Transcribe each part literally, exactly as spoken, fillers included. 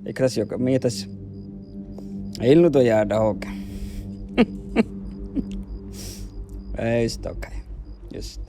Ikkras joko, mii das. Illu duojárdda hoge. Just, okei. Just.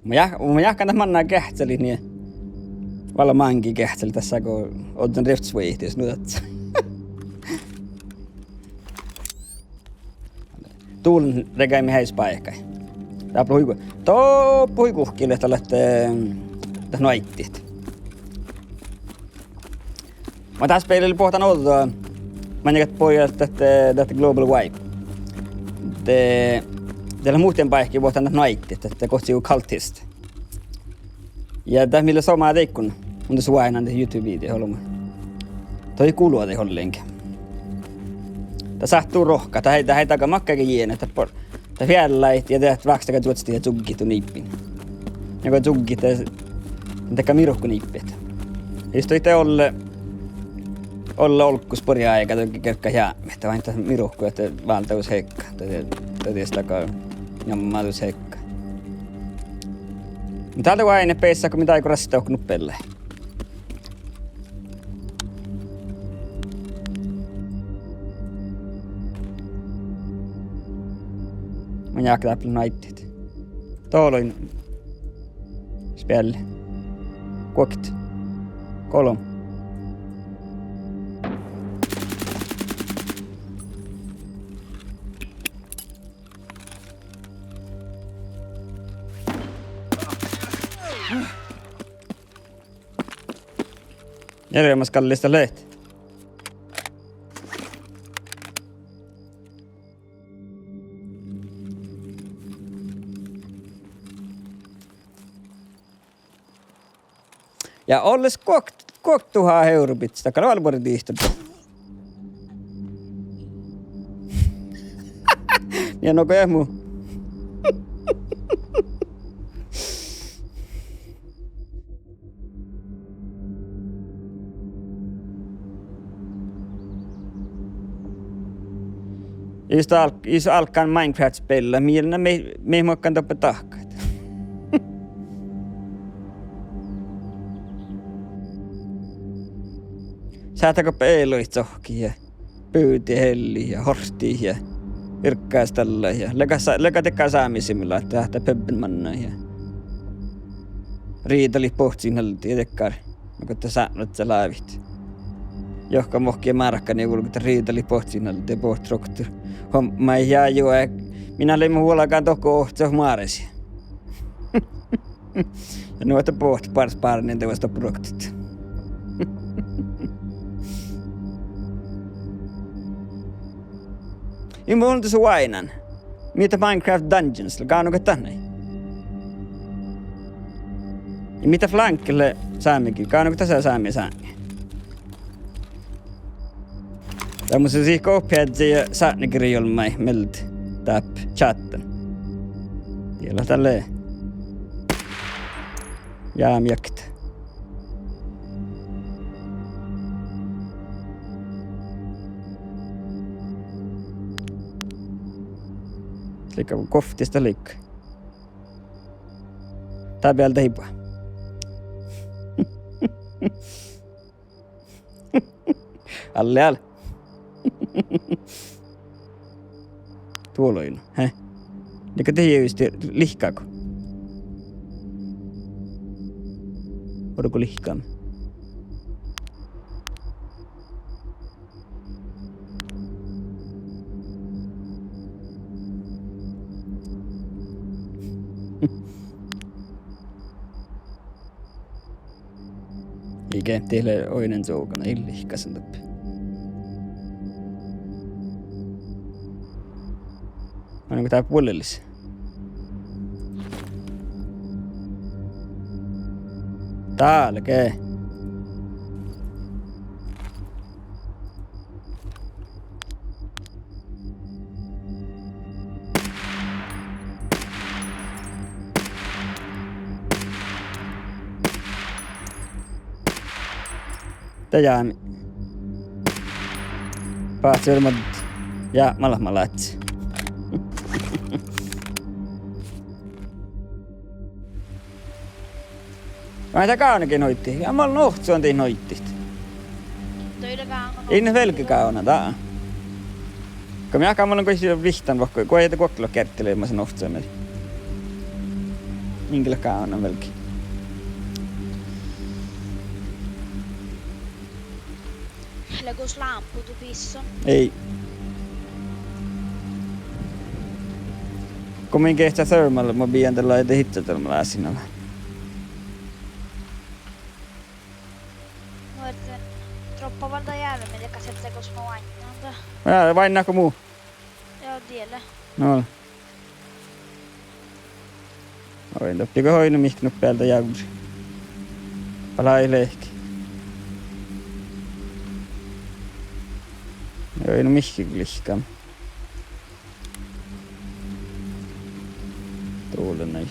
Mun ja-, mun jáhkán dat manná geahččalit nie. Vel máŋgii geahččalit dasa go ožžon rivttes vuoitit nu dasa. Dulin regai mii eai spáikái. Dáppe hui gu-, doppe hui guhkki lea dat, eh, dat nuaiddit. Mun dás beaivvi boahtán ođđa, maŋŋá gal bođii dat, dat, dat Global Wipe. De, de lea muhtin báikki boahtán dat nuaiddit, dat, dat gohčoduvvo cultist. Ja dat mii lea somá deikkun, mun das oaidnán de YouTube-videot olbmot. Dat ii gullo dat ollengi. Dat sáhttet ruohkat, dat eai, dat eai daga makkege jiena, dat bor-, dat feallái ja dat vákstaga čuoččat ja čuggit du niibbiin. Ja go čuggit, dat, dat gal mii ruokko niibbet. Istot de olle, olle olggos borjaáigá, dat gerggat jápmet, dat oaidná dat mii ruokko, dat váldá dus hekka, dat, dat dies daga njommá dus hekka. Muhto dál de oaidná beassá go mii dáiguin rasttat okta nuppe lea. Mun jáhkán dáppe nuaiddit. Dohko lei spealli. Guokte. Golbma. Earret gallis dat leat. Ja olles guok-, guokte duhát euro bidjat, dat gal lea vel buorre dihte. Ja no go mu. Jus dál, jus álggán Minecraft spellat, mii, na mii, mii makkár doppe dahkat. Sáhttá goit ealit sohkit ja bivdit, hellit ja hortit ja irggastallat ja lega sa-, lega dakkár sámi simulaattori, dat pubben manná ja riidalit bohcciin alde ja dakkár. Nugo dat sápmelaččat lávit. Johka muhtin márkanii vuolgit riidalit bohcciin alde ja bohtet ruoktot. Hommat ja juo, eh, mii leimmet vuolgán dohko ohcet Máres. Ja nu ahte bohtet bárs bárnin de vuos doppe ruoktot. Ii mun das oaidnán. Mii dat Minecraft Dungeons lea, gávdno go dat nai. Ja mii dat Flank lea sámegillii, gávdno go dasa sámi sátni. Dat mun sii gohpážii ja sátnegirjolmmái mielde dáppe čáttán. Diet lea dalle. Ja miekta. Liikká guovttis dat liikká. Dat bealde iba. Alle, ale. Duolai, he. Liikká dat juste lihkkago. Orgo lihkkámin. Iige, diet lea oidnen čuogan, ii lihkkašan doppe. Manne go dál vuollelis. Dálge. De jámi. Báhcci vel mat jápmelaš malá. Vai dat gávdnogii nuiddit? Ja mun ohcon daid nuiddit. Ii leat gávdnan. Ii leat velge gávdnan, dá. Go mii ahte mun lean goit vihtan vahku, go ii de guokte leat geardde leamašan ovcci mii. Inge leat gávdnan velge. Lea gos lámppu du pisso? Ii. Go min geahččá thermal, mun bijan dalle de hidda thermal ásina. Muhto droppa vel dan jearrá, mii dego sette gos mu váinna. Ja, váinna go mu. Ja, diele. No. Oi, doppe go oidno mihkkege nuppe ealde jávdri. Balai lehki. Oi, no mihkkege lihkkan. Dovllán.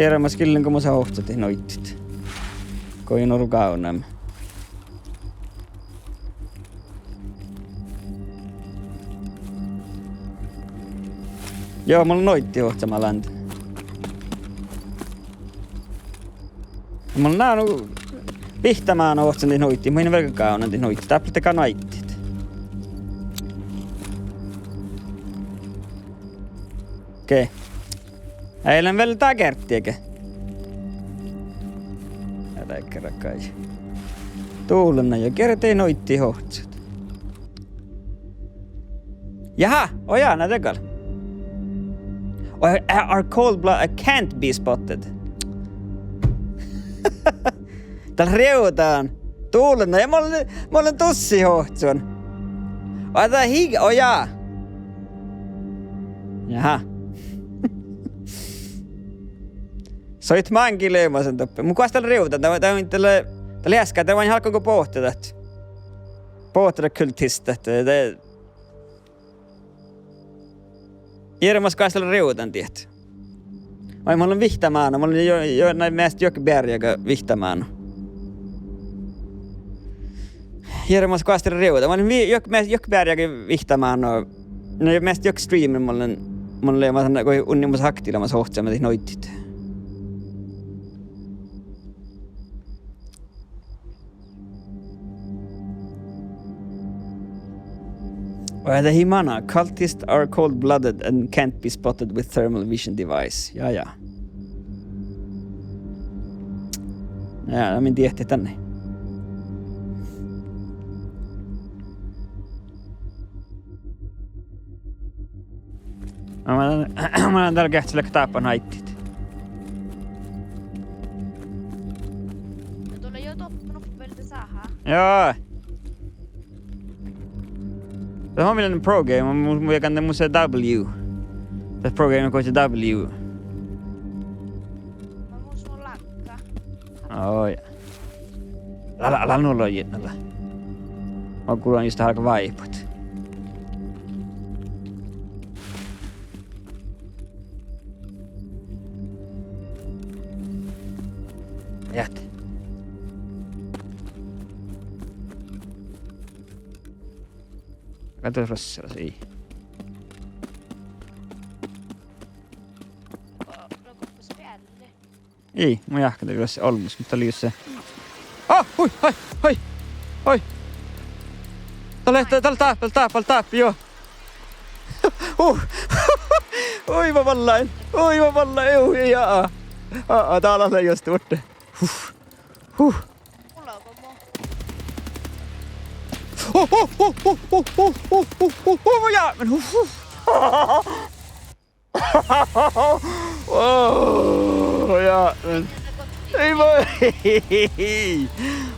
Hieremas gillen go mus lea ohcet dihte noiddiid. Go ii lean orru gávdnamaid. Joo, mun lean noiddiid ohcan mállán. Mun lean nu vihtta mánu ohcan dihte noiddiid, mun in velge gávdnan dihte noiddiid. Dáppe leat gal noiddiid. Okei. Ii lean vel dá geardde ge. Ja dá gearggai. Dovllán ja geardde noiddiid ohcat. Jaha, oh jaa, na de gal. Oh, are cold blood, uh, can't be spotted. Dal rievdan. Dovllán, ja mun lean, mun lean duossi ohcan. Oađe hii, oh jaa. Jaha. Soit máŋgii leamašan doppe. Mun goas dal rievdan, dat, dat, dat lea, dat lea easka, dat lea vel álgán go bohte dat. Bohte dat kultistat, dat, dat Hieremas goas dal rievdan diet. Vai mun lean vihtta mánu, mun lean jo, jo, na, measta juohke bearjaga vihtta mánu. Hieremas goas dal rievdan, mun lean vi-, juohke, measta juohke bearjaga vihtta mánu. Na, measta juohke streamen mun lean, mun lean, mun lean go unnimus aktivt leamašan ohcan dihte noiddiid. Oađe hii mana, cultists are cold-blooded and can't be spotted with thermal vision device. Ja, ja. Ja, na min diehtejin dan. Na mun, mun dal geahččan leat dáppe áitit. No dolle jo doppe, mun oppe vel de sáhá. Joo. Dat han vel en pro game, mun, mun, mun kan, mun se W. Dat pro game gohčoduvvlju. Mun, mun su lagga. Oi. Ala, ala nu lojit, ala. Ma gullan just álgá váipat. Jat. Kato rossas, ii. Ii, mun jáhkán dat lei olmmoš, muhto dat lei jus se. Ah, hui, hui, hui, hui. Dal lea, dal, dal dáppe, dal dáppe, dal dáppe, joo. Uh. Ui, ma ballan, ui, ma ballan, ui, jaa. Aa, aa, dá lea just orte. Huh. Huh. Huh, huh, huh, ja, men huh, huh. Oh, ja, men. Ei voi.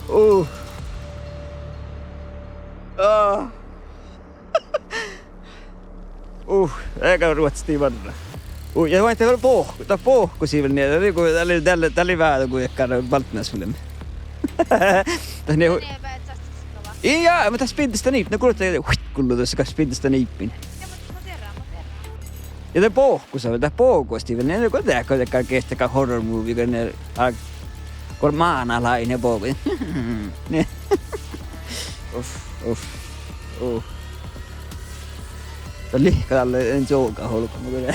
Uh. Ah. Uh, ega ruotstii varra. Uh, ja vaikko dat boh-, dat bohkosii vel nie, dat lei go, dat lei, dat lei, dat lei veaháš go dakkár baltnasfilm. Dat nie, ja, muhto dat spiddestá niib-, na gullo dat, gullo dat spiddestá niibbiin. Ja de bohkosa, dat bohkosti vel, ne go de, go de gal geasttá horror movie go ne, a, go mánát lávejit ne bohko-, ne. Uf, uf, uf. Dat lihkadallá en čuovga hulggu go de.